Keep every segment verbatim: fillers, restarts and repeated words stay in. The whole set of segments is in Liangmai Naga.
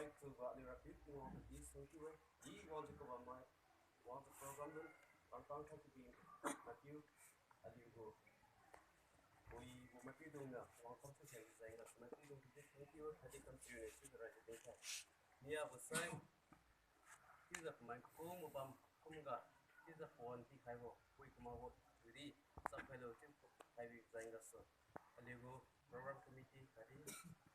Thank you ga aliu Rapiu Tingwang khatdi singkiu-e. I wangjiu kabammai, wangjiu program dun, pangtang khat kibi, Matthew, aliu gu, ui gu Matthew dungniu wangtang khat kibi jengga, Matthew dung khatdi singkiu-e, khatdi kamchiu ne chiujiu raijiu dinkhai. Nia gu sai, chiujiu pamai kung mabam kumga, chiujiu pawan pikhaibo, pui kumakbo, chiudi, chapkhailo chiu khaibi jenggasu. Aliu gu program committee khatdi,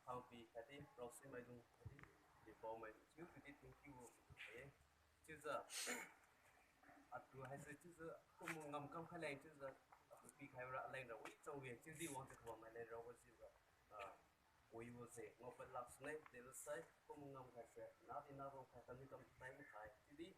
hangpi khatdi, raosi maidung khatdi, aliu paomai chiu tudi thank you bo. Chiujiu, atu haise chiujiu, kum ngamkam khai leng chiujiu, atu pikhai ra leng ra wi chang wi, chiudi wangjiu kabammai leng ra wi chiujiu, ah, wibo se, ngaopad lak sune, delo sai, kum ngamkhai se, nadi nabam khai, kami kam tai makhai, chiudi,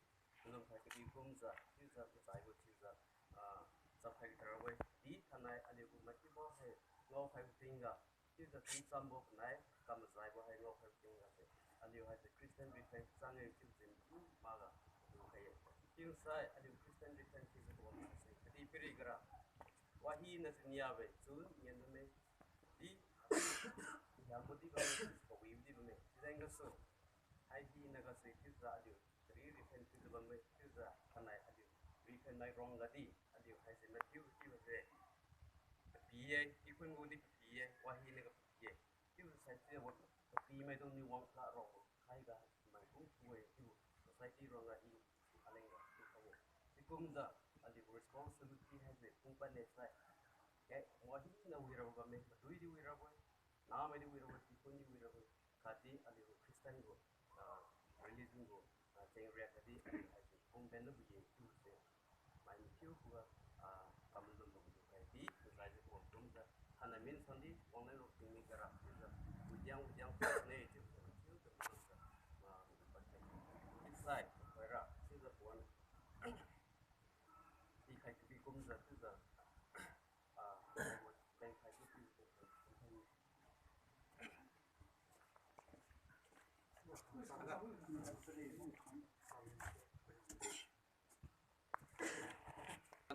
malum khai kadi kumjiu, chiujiu, mazaibo chiujiu, ah, chapkhai tarabo-e, di thainai aliu gu maikibo hai, ngaokhai tingga, chiujiu chinchambo kanai, kam mazaibo hai ngaokhai tingga se. Aliu haise Christian Brethren chang-e chiujiu maga, atu khai-e. Chiusai aliu Christian Brethren chiujiu bam se. Kadi piri gara. Wahina si niabe, chun nian bamme. Di, hiabo di bamme, kawibo di bamme. Chijeng gasu. Hai hina gase chiujiu aliu, kari Brethren chiujiu bamme, chiujiu thainai aliu, Brethren mai ruangga di, aliu haise Matthew chiubo se. Papi-e, kikhun gu di papi-e, wahina ga papi-e. Chiubo sai chiubo, papi maidung niu wangkha rao, khaiga, mai kung thu-e chiu, society ruangga i, aleng ga, chiu kha-e. Sikumjiu, aliu responsibility haise, kung pad ne sai. Ke, wahina wirabo bamme, madui di wirabo-e, namai di wirabo-e, kikhun di wirabo-e. Khatdi aliu Christian gu, ah, religion gu, ah, chengriak khatdi aliu haise kung ben lu bui ye chiu se. Mai mathiu khuga, ah, kamalum lu bui khatdi, mazaijiu kuwang kumjiu. Thainai min sandi, wangleng ruk tingmi kara chiujiu. Udiang, udiang, ne chiujiu, mathiu kamalumjiu. Ah, pad khai. Insai, khaira, chiujiu puan. Pikhai kabi kumjiu, chiujiu. Ah, pengkhai kabi kumjiu.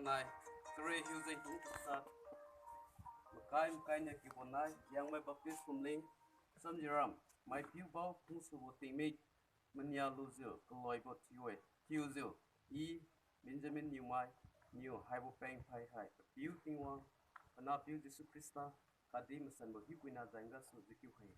Nai, Tare Hiujeng Hung Kasat, makai makai niu kibo nai, Liangmai Baptist Phumling, Samjiram, Maipiu Bao, Phungsubo Tingmik, mania lujiu, kaloibo thiu-e, thiujiu, i, Benjamin Niumai, niu haibo pengphai hai, Papiu Tingwang, Panahpiu Jesu Khrista, khatdi Masanbo Hiupuina jeng gasu jikiu khai-e.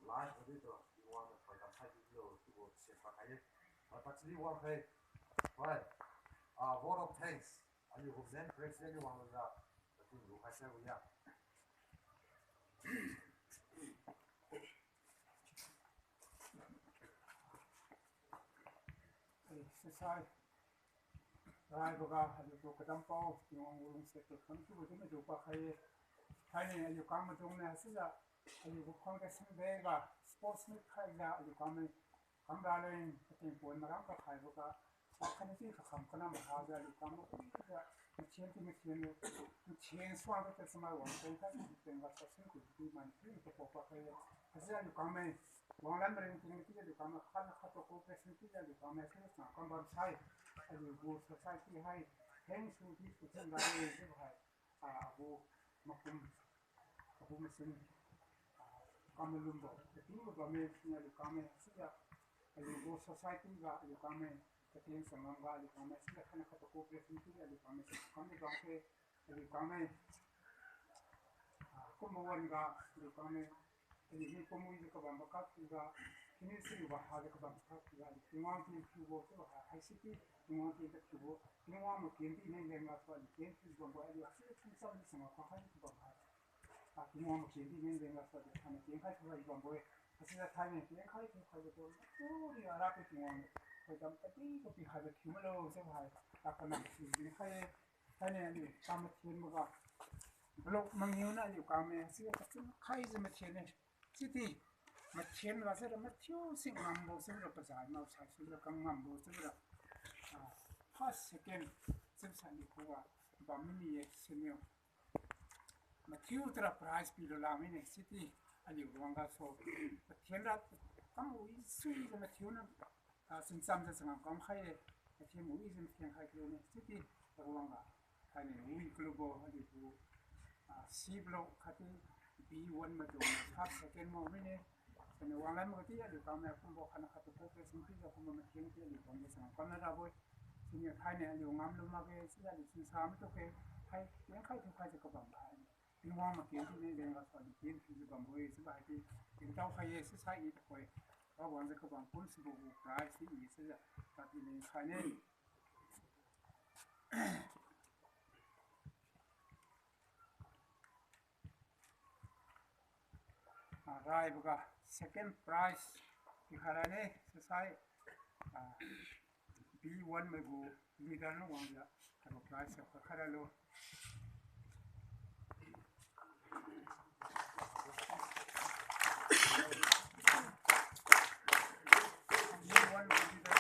Life adi tu, I wang na program khai di lo, chiubo sian pa khai ye. Ah, actually wang khai, why? Ah, vote of thanks. Aliu gu main president wang na, atu lu khai sai wi ya. Eh, sisai. Raiboga aliu gu kadampao, Tingwang gu lungsiat tu khangthiubo di madu pa khai ye. Thainai aliu kang madung niu haichiujiu, aliu gu foundation day ga, sports meet khaijiu, aliu kangmai, kam raleng, kating pon maram kakhaiboga, akhana ti kakham kanam hajiu, aliu kangmai kuijiu, mathen ti mathen lu, mathen suang tu chamai wang teng khai, teng ga sa sin ku di man, ti tu pa pa khai ye. Haichiujiu aliu kangmai, wanglan maring ting ti aliu kangmai, khatna khat tu cooperation ti aliu kangmai, haichiujiu chang kam bam sai, aliu gu society hai, heng su di su thin ga ye, chiu hai. Ah, agu makum, agu masin, ah, kamalumbo, katingbo bamme, siniu aliu kangmai, haichiujiu, aliu gu society ga, aliu kangmai, katien sangam ga, aliu kangmai, haichiujiu, khatna khat tu cooperation ti aliu kangmai, kangmai bang khe, aliu kangmai, ah, kumbo wan ga, aliu kangmai, aliu ni kumwi jiu kabambo khatga, kini silubo hajiu kabambo khatga, aliu Tingwang ken thiubo chiubo ha, haisi ti Tingwang ken kathiubo, Tingwang maken di neng leng gasu aliu ken thiu bambo, aliu haichiujiu cham di sangam kha khai kabam ha. Ah, Tingwang maken di neng leng gasu aliu thainai ken khai khai bambo-e. Haichiujiu thainai ken khai khai khaibo tu, turi ara pi Tingwang, thoidam kadi kapi khaibo thiu malo chiu hai, ta kanam si din khai-e. Thainai aliu kam mathen boga, block mangiu na aliu kangmai, haichiujiu kachun khaijiu mathen-e. Chiudi, Mathen ga sira mathiu si ngambo sira pazai ma sai sira kangambo sira, ah, first, second, sira sani kuwa bam mini ye siniu. Mathiu tara prize pilu la mine siti aliu ruang gasu. Mathen ra kam wi sui mathiu na, ah, sunchamjiu changam kam khai-e, mathen wi jiu mathen khai kiu ne siti ruang ga. Thainai wi kalubo aliu gu, ah, C block khatdi B one maidung first, second mo mine. Thainai wanglam khatdi aliu kamai kumbo khana khatdi khatdi singpi ga kumbo mathen khatdi aliu kamai changam kam na rabo-e. Siniu thainai aliu ngamlu makge, siniu aliu singsa matu khe, hai, nang khai tu khai jiu kabam khai. Tingwang maken tine leng gasu aliu ken thiujiu bambo-e, chiubo haidi, tingtao khai-e, sisai i tuhoi. Rawangjiu kabam kum sibo gu prize si i sijiu, tadi leng khai ne. Ah, raiboga second prize pikhaira ne, sisai, ah, B one mai gu leader na wangjiu, haibo prize sa pikhaira lo. B one mai gu leader.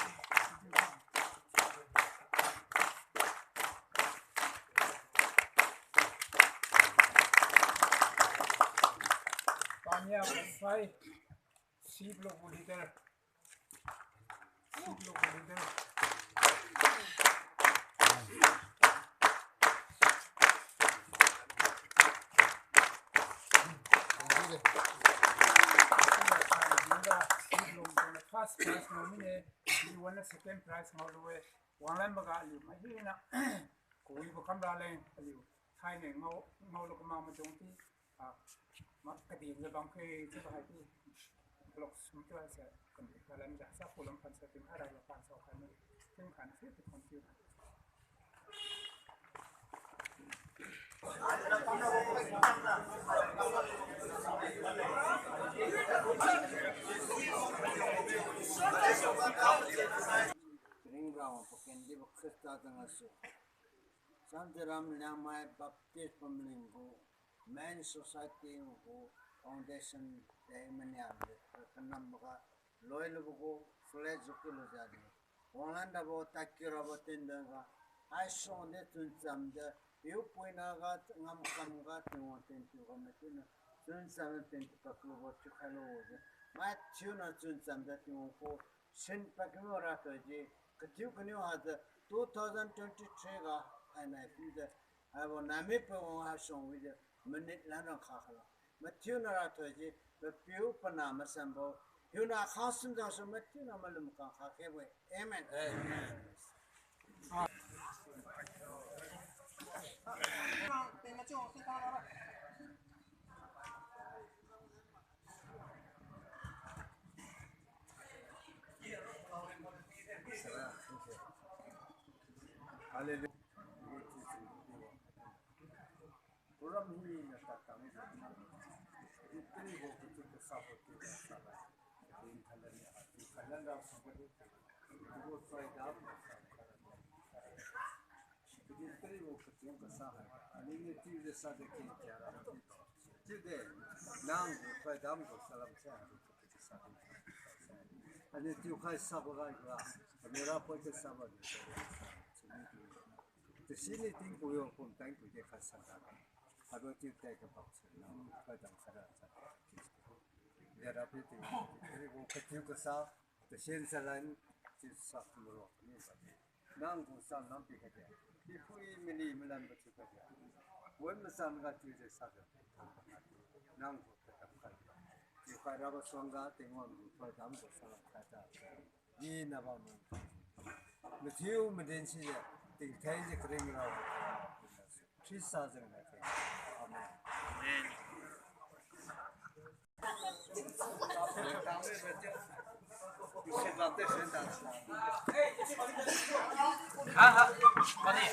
Pania Bonsai, C block gu leader. C block gu leader. First prize ngao mine, B one na second prize ngao lu-e. Wanglam boga aliu mai hina. Kawibo kamra leng aliu. Thainai ngao, ngao lu kamang maidung ti. Ah, ma, kadin jiu bam khe, chiubo haidi. Block sum tu haise, kami kalam ja, sa kulam pan sa tin, ara la pan sa kan, tin kan, si tu kan, tin. Ring rao paken di ba Khrista tang asu. Santiram Liangmai Baptist Pamling gu Men's Society gu foundation day maniam de kanam ga loi lubo gu flag juki lujiu di. Wanglan rabo, tadkiu rabo tindon ga, haisuang de chuncham de, piu puina ga ngamkam ga Tingwang tentu ga mathiuna chuncham de tentu kaklubo chiukhai lo de. Mathiuna chuncham de Tingwang gu sin pakiu rathoi ji, kathiu kaniu ha de two thousand twenty-three ga hainai pi de, haibo nami pe wang haisuang wi de, minute lan rang kha khala. Mathiuna rathoi ji, papiu pana masanbo, hiuna khang sum jang su mathiuna malum kang kha khebo-e. Amen. Amen. Hallelujah. Program hina tattang. Victory bo kutu kasabo tu kasala. Din thalan ni atu thalan rao sangkadu. Bo try da. Victory bo kutu kasa hai. Ani ni tiu de sa de ki tiara. Tiu de nang try dam ko salam sa. Ani tiu khai sabo gai kula. Ani ra poi ke sabo ni. Tasi ni ting puyo kum tang puide khat sangkha. Abo tiu tai ka bak sa na, ka dang sara sa. Ya Rabbi ting, ri gu katiu kasa, tasin salan, tiu sa kumro ni ba. Nang gu sa lam pi kade. Pi pui mili milan ba tiu kade. Wen masan ga tiu de sa de. Nang gu katam kade. Tiu kha raba suang ga, Tingwang gu kha dam gu sa kade. Di na ba mu. Mathiu madin si ye, tingtheng ji karing rao. Khrista jeng na theng. Amen. Amen. Ha, ha. Mani.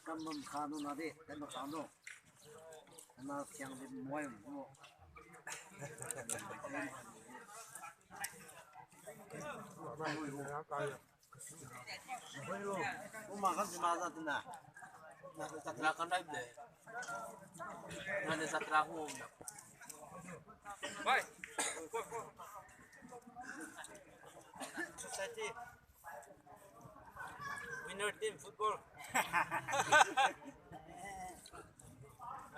Kam bam khanu na de, kam bam khanu. Na siang de moi mo. Uma kan si maza tu na. Na tu tak na kan dai de. Na de satra hu na. Bye. Society. Winner team football.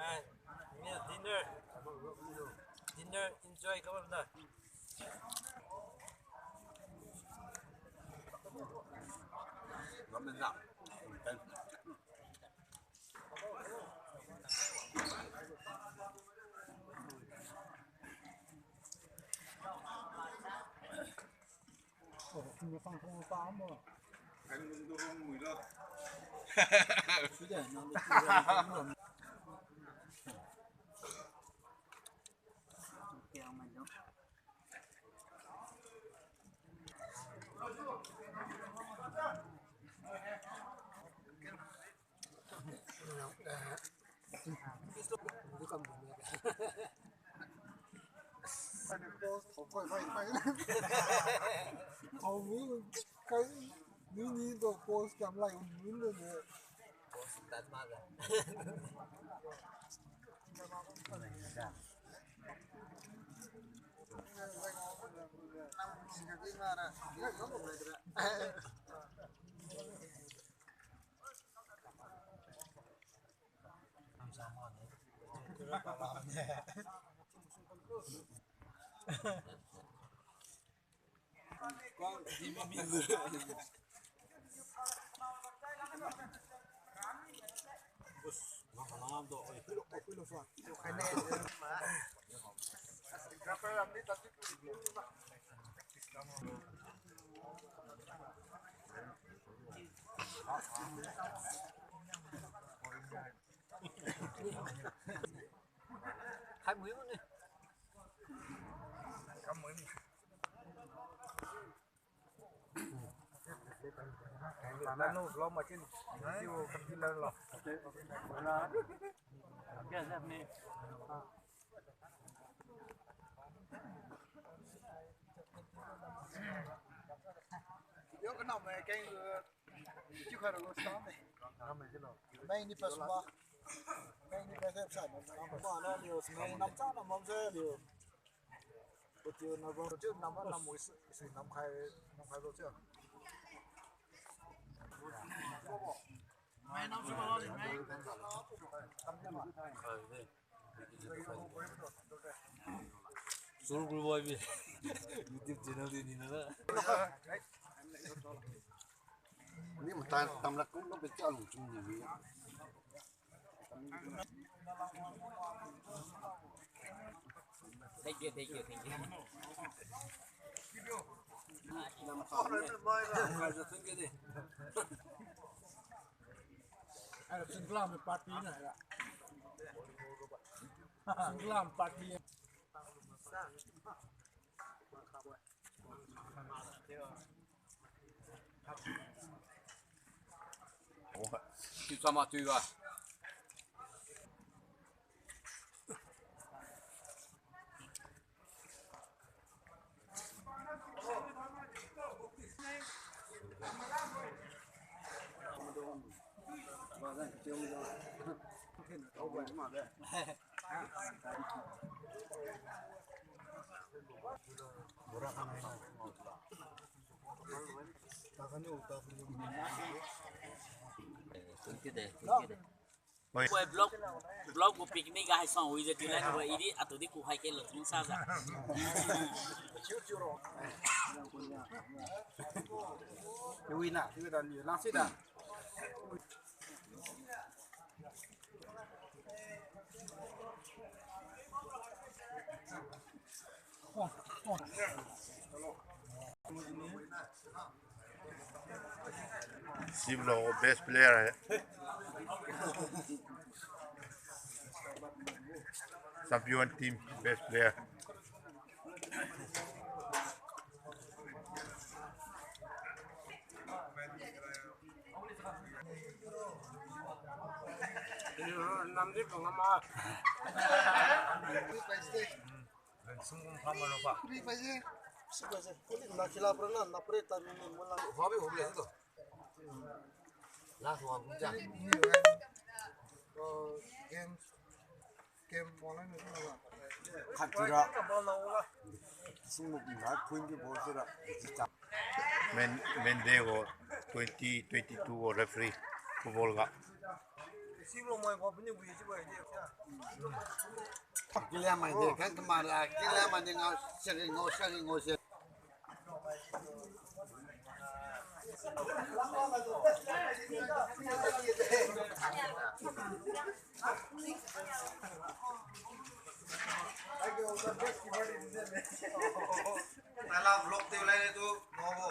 Ah, meal dinner. Dinner enjoy ka bam da. Ni ni do post kam lai un un de. Post tan ma ga. Hai mui ne. Kam mui. Nanu vlog ma chin. Video kam chin lo. Yo kanam mai keng. Chiu kha ro sta me. Mai ni pas ma. Mai ni pas sa. Ma na liu, mai nam cha nam mam sa liu. Ko tiu na bo, tiu nam nam mo si, si nam khai, nam khai lo tiu. Mai nam su ma lo ni, mai. Kam ni ma. Sur group boy bi. YouTube channel di ni na. Ni mata tamlak kum lo pe cha lung chung ni ni. Thank you, thank you, thank you. Thank you. Singlam party na ya. Singlam party. Tiu sama tiu ga. Tungki de, tungki de. Oi. Koi vlog, vlog gu picnic ga hai sang wi je tiulai ni bo idi atu di ku hai ke lo tung sa ga. Wi na, wi da ni lang si da. Siblo best player hai. Champion team best player. Namdi pangama. Sungkung phamalo pa. Free paise. Sik paise. Kuli na khila pra na, na pre ta ni ni mula. Hobby hobby le to. Last one, ja. Oh, game, game online ni na. Khat jira. Sungkung na twenty ball jira. Jita. Men, men de go twenty twenty-two go referee football ga. Kilian mai de, kan kamara, kilian mai de ngao, seri ngao, seri ngao, seri. Nala vlog tiu lai tu, no bo.